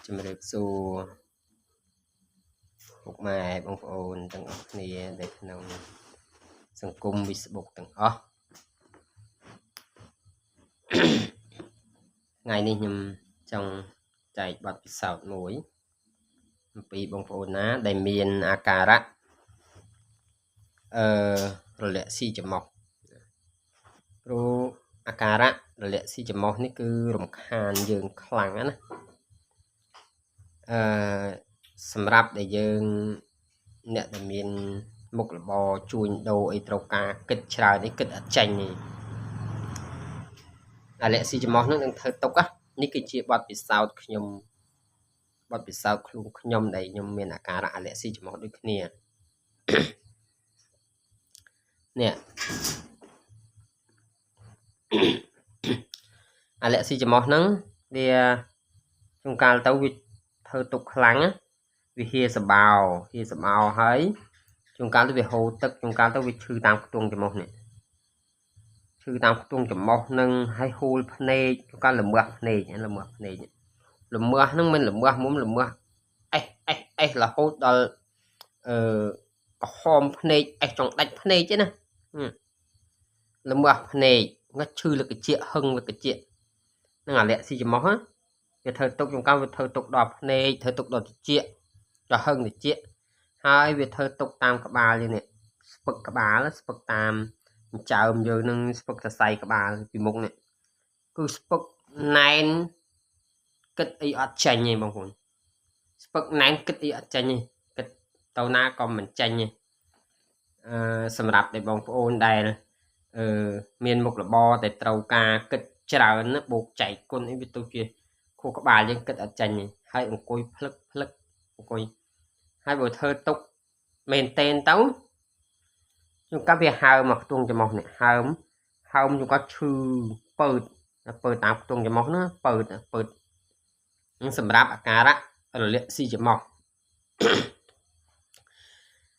ជំរាបសួរពុកម៉ែបងប្អូនទាំងអស់គ្នាដែលក្នុងសង្គម Facebook ទាំងអស់ថ្ងៃនេះខ្ញុំចង់ចែកបទពិសោធន៍មួយអំពីបងប្អូនណាដែលមានអាការៈរលាកស៊ីច្រមុះព្រោះអាការៈរលាកស៊ីច្រមុះនេះគឺរំខានយើងខ្លាំងណាស់សម្រាប់ដែលយើងអ្នកដែលមានមុខរបរជួញដូរអីត្រូវការគិតច្រើននេះគិតអត់ចេញទេអាលាកស៊ីច្រមុះនឹងធ្វើទុកនេះគឺជាបទពិសោធន៍ខ្ញុំបទពិសោធន៍ខ្លួនខ្ញុំដែលខ្ញុំមានអាការៈអាលាកស៊ីច្រមុះដូចគ្នានេះអាលាកស៊ីច្រមុះហ្នឹងវាជួនកាលទៅវាធ្វើទុកខ្លាំងវាហៀសបោហៀសបោហើយជួនកាលទៅវាហូរទឹកជួនកាលទៅវាឈឺតាមខ្ទង់ច្រមុះនេះឈឺតាមខ្ទង់ច្រមុះនឹងហើយហូលភ្នែកជួនកាលល្មើសភ្នែកល្មើសភ្នែកល្មើសហ្នឹងមិនល្មើសមុំល្មើសអេះអេះអេះរហូតដល់ក្រហមភ្នែកអេះចង់ដាច់ភ្នែកទេណាល្មើសភ្នែកងាត់ឈឺលកជាហឹងលកជានឹងអាលាក់ស៊ីច្រមុះណាវាធ្វើទុកជួនកាលវាធ្វើទុកដល់ភ្នែកធ្វើទុកដល់ត្រចៀកដល់ហឹងត្រចៀកហើយវាធ្វើទុកតាមក្បាលយើងនេះស្ពឹកក្បាលស្ពឹកតាមចិញ្ចើមយើងនឹងស្ពឹកសរសៃក្បាលពីមុខនេះគឺស្ពឹកណែនគិតអីអត់ចេញទេបងប្អូនស្ពឹកណែនគិតអីអត់ចេញទេគិតទៅណាក៏មិនចេញទេសម្រាប់តែបងប្អូនដែលមានមុខរបរតែត្រូវការគិតច្រើនណាបូកចែកគុណអីវាទៅជាខួរក្បាលយើងគិតអត់ចេញទេហើយអង្គុយភ្លឹកភ្លឹកអង្គុយហើយបើធ្វើទុកមែនតែនទៅជួនកាលវាហើមមកខ្ទង់ច្រមុះនេះហើមហើមជួនកាលឈឺពើតពើតតាមខ្ទង់ច្រមុះណាពើតពើតសម្រាប់អាការៈរលាកស៊ីច្រមុះ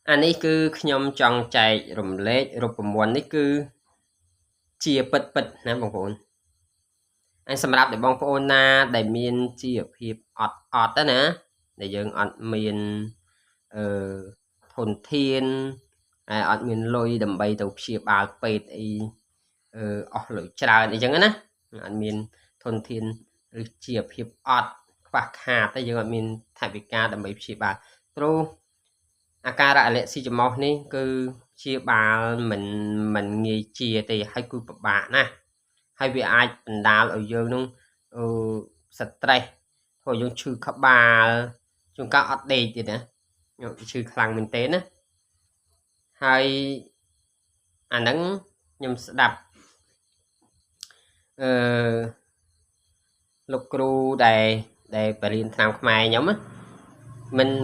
អានេះគឺខ្ញុំចង់ចែករំលែករូបមន្តនេះគឺជាពិតពិតណាបងប្អូនហើយសម្រាប់តែបងប្អូនណាដែលមានជីវភាពអត់អត់ណាដែលយើងអត់មានធនធានហើយអត់មានលុយដើម្បីទៅព្យាបាលពេទ្យអីអស់លុយច្រើនអីចឹងណាអត់មានធនធានឬជីវភាពអត់ខ្វះខាតតែយើងអត់មានថវិកាដើម្បីព្យាបាលព្រោះអាការៈអាលាកស៊ីច្រមុះនេះគឺព្យាបាលមិនងាយជាទេហើយគឺពិបាកណាស់ហើយវាអាចបណ្ដាលឲ្យយើងនឹងស្ត្រេសធ្វើឲ្យយើងឈឺក្បាលជួនកាលអត់ដេកទៀតណាឈឺខ្លាំងមែនទេណាហើយអាហ្នឹងខ្ញុំស្ដាប់អឺលោកគ្រូដែលបរៀនថ្នាំខ្មែរខ្ញុំណា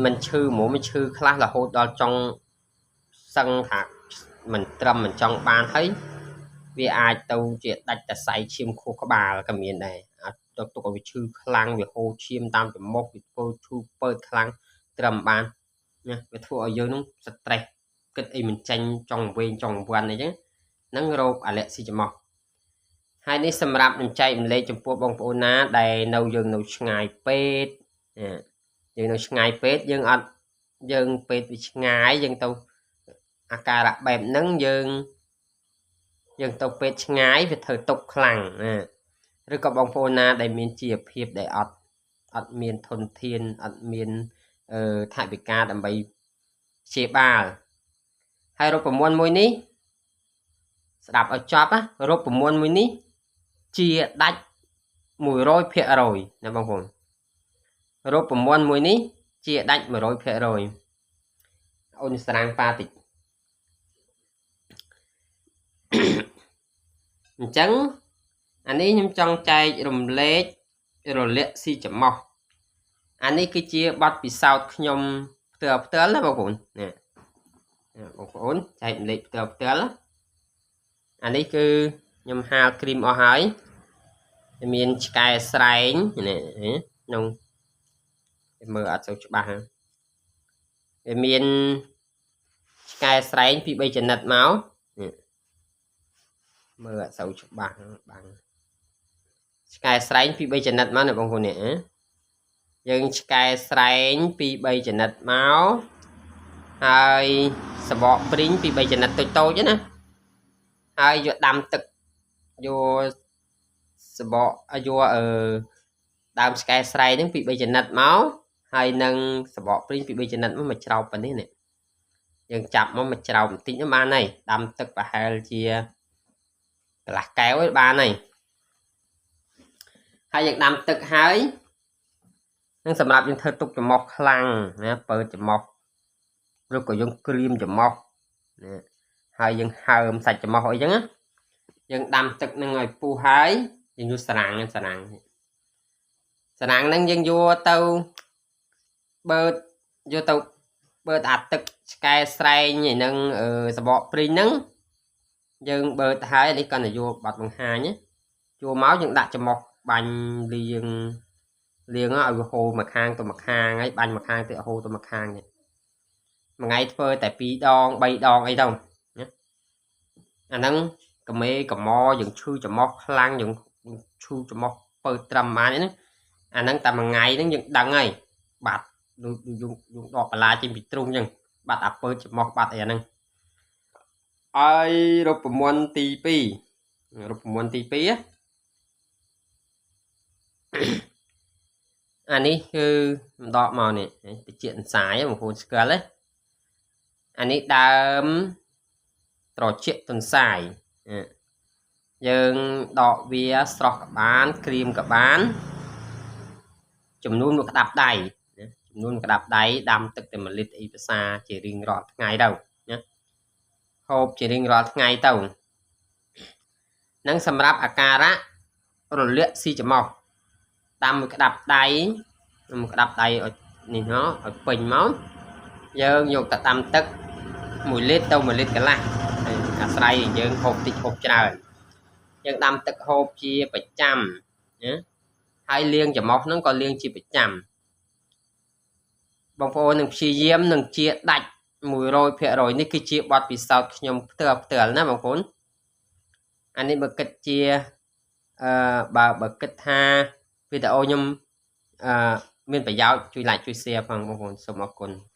មិនឈឺហ្មងមិនឈឺខ្លះរហូតដល់ចង់សឹងថាមិនត្រឹមមិនចង់បានហើយវាអាចទៅជាដាច់សរសៃឈាមខួរក្បាលក៏មានដែរអាចទៅទុកឲ្យវាឈឺខ្លាំងវាហូរឈាមតាមច្រមុះវាធ្វើឈឺពើតខ្លាំងត្រឹមបានណាវាធ្វើឲ្យយើងនឹងស្ត្រេសគិតអីមិនចេញចង់វែងចង់វាន់អីចឹងហ្នឹងរោគអាលាកស៊ីច្រមុះហើយនេះសម្រាប់នឹងចែកម្លែកចំពោះបងប្អូនណាដែលនៅយើងនៅឆ្ងាយពេទ្យយើងនៅឆ្ងាយពេទ្យយើងអត់យើងពេទ្យវាឆ្ងាយយើងទៅអាការៈបែបហ្នឹងយើងទៅពេទ្យឆ្ងាយវាធ្វើទុកខ្លាំងណាឬក៏បងប្អូនណាដែលមានជីវភាពដែលអត់មានធនធានអត់មានថវិកាដើម្បីព្យាបាលហើយរូបមន្តមួយនេះស្ដាប់ឲ្យចប់ណារូបមន្តមួយនេះជាដាច់ 100% ណាបងប្អូនរូបមន្តមួយនេះជាដាច់ 100% អូនស្រាងប៉ាតិចអញ្ចឹងអានេះខ្ញុំចង់ចែករំលែករលាកស៊ីច្រមុះអានេះគឺជាបទពិសោធន៍ខ្ញុំផ្ទាល់ផ្ទាល់ណាបងប្អូននេះបងប្អូនចែករំលែកផ្ទាល់ផ្ទាល់អានេះគឺខ្ញុំហាលគ្រីមអស់ហើយមានឆ្កែស្រែងនេះក្នុងមើលអត់សូវច្បាស់វាមានឆ្កែស្រែងពី3ចំណិតមកមើលអត់សូវច្បាស់បាំងឆ្កែស្រែងពី3ចំណិតមកណាបងប្អូននេះ យើងឆ្កែស្រែងពី3ចំណិតមកហើយសបកព្រីងពី3ចំណិតតូចៗណាហើយយកដាំទឹកយកសបកយកអឺដើមឆ្កែស្រែងហ្នឹងពី3ចំណិតមកហើយនឹងសបកព្រីងពី3ចំណិតមកច្រោបប៉ុណ្នេះនេះយើងចាប់មកមកច្រោបបន្តិចបានហើយដាំទឹកប្រហែលជាកន្លះកែវឯងបានហើយហើយយើងដាំទឹកហើយនឹងសម្រាប់យើងធ្វើទុកច្រមុះខ្លាំងណាបើច្រមុះឬក៏យើងក្រៀមច្រមុះណាហើយយើងហើមសាច់ច្រមុះអីចឹងណាយើងដាំទឹកនឹងឲ្យពុះហើយយើងយកសារាំងសារាំងសារាំងហ្នឹងយើងយកទៅបើតយកទៅបើតអាទឹកឆ្កែស្រែងឯនឹងសបកព្រីងហ្នឹងយើងបើតហើយនេះគាត់ទៅយកបាត់បង្ហាញចូលមកយើងដាក់ច្រមុះបាញ់លាងលាងឲ្យវាហូរមកខាងទៅមកខាងហើយបាញ់មកខាងទៅហូរទៅមកខាងនេះមួយថ្ងៃធ្វើតែ2ដង3ដងអីទៅណាអាហ្នឹងកមេកមយើងឈឺច្រមុះខ្លាំងយើងឈឺច្រមុះពើត្រឹមប៉ុន្មានហ្នឹងអាហ្នឹងតែមួយថ្ងៃហ្នឹងយើងដឹងហើយបាត់ដូចយើងយើងដកបន្លាចេញពីទ្រុងអញ្ចឹងបាត់អាពើច្រមុះបាត់អីអាហ្នឹងហើយរូបមន្តទី2រូបមន្តទី2អានេះគឺដកមកនេះតិចអន្សាយបងប្អូនស្គាល់ទេអានេះដើមត្រចៀកទន្សាយយើងដកវាស្រស់ក៏បានក្រៀមក៏បានចំនួនមួយក្តាប់ដៃណាចំនួនមួយក្តាប់ដៃដាំទឹកតែ1លីត្រអីភាសាជារៀងរាល់ថ្ងៃទៅណាហូបជារៀងរាល់ថ្ងៃទៅនឹងសម្រាប់អាការៈរលាកស៊ីច្រមុះតាមមួយក្តាប់ដៃមួយក្តាប់ដៃឲ្យនេះហ៎ឲ្យពេញមកយើងយកទៅដាំទឹក1លីត្រទៅ1លីត្រកន្លះអាស្រ័យយើងហូបតិចហូបច្រើនយើងដាំទឹកហូបជាប្រចាំណាហើយលាងច្រមុះហ្នឹងក៏លាងជាប្រចាំបងប្អូននឹងព្យាយាមនឹងជាដាច់100%នេះគឺជាបទពិសោធន៍ខ្ញុំផ្ទាល់ផ្ទាល់ណាបងប្អូនអានេះបើគិតជាអឺបើបើគិតថាវីដេអូខ្ញុំអឺមានប្រយោជន៍ជួយ like ជួយ share ផងបងប្អូនសូមអរគុណ។